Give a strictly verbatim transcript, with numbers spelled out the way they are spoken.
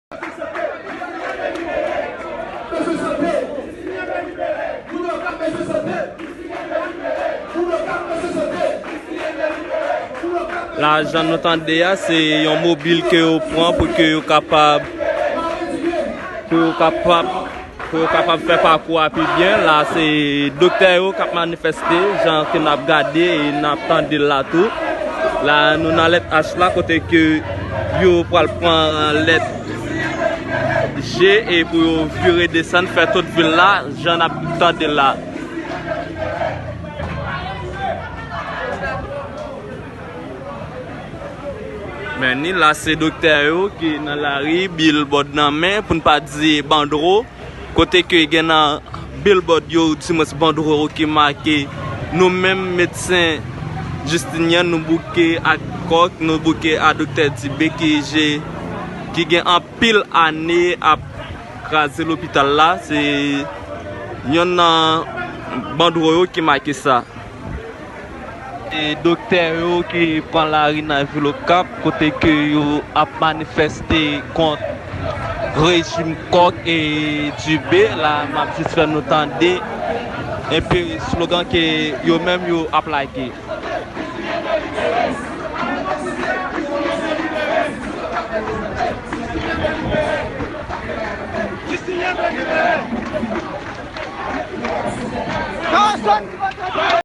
La, jan nou tande a, se yon mobil ke yo pran pou ke yo kapab, pou yo kapab, pou yo kapab fè pakou a pi byen. La, se doktè yo k ap manifeste, jan ke n ap gade e n ap tande l la tou. La, nou nan lèt H la, kote ke yo pral pran lèt G e pou yo vire desann, fè tout vil la, jan n ap tande l la. Men ni la, se doktè yo ki nan lari, bilbòd nan men, pou n pa di bandro, kote ke gen nan bilbòd yo, dimwens bandro yo ki make, nou menm medsen Justinien, nou bouke ak kòk, nou bouke a doktè Dibé ki je, ki gen anpil ane ap kraze lopital la. Se yonn nan bandro yo ki make sa. E doktè yo ki pran lari nan vil Okap, kote ke yo ap manifeste kont rejim kòk e Dibé. La, m ap jis fè nou tande enpe slogan ke yo menm yo ap lage.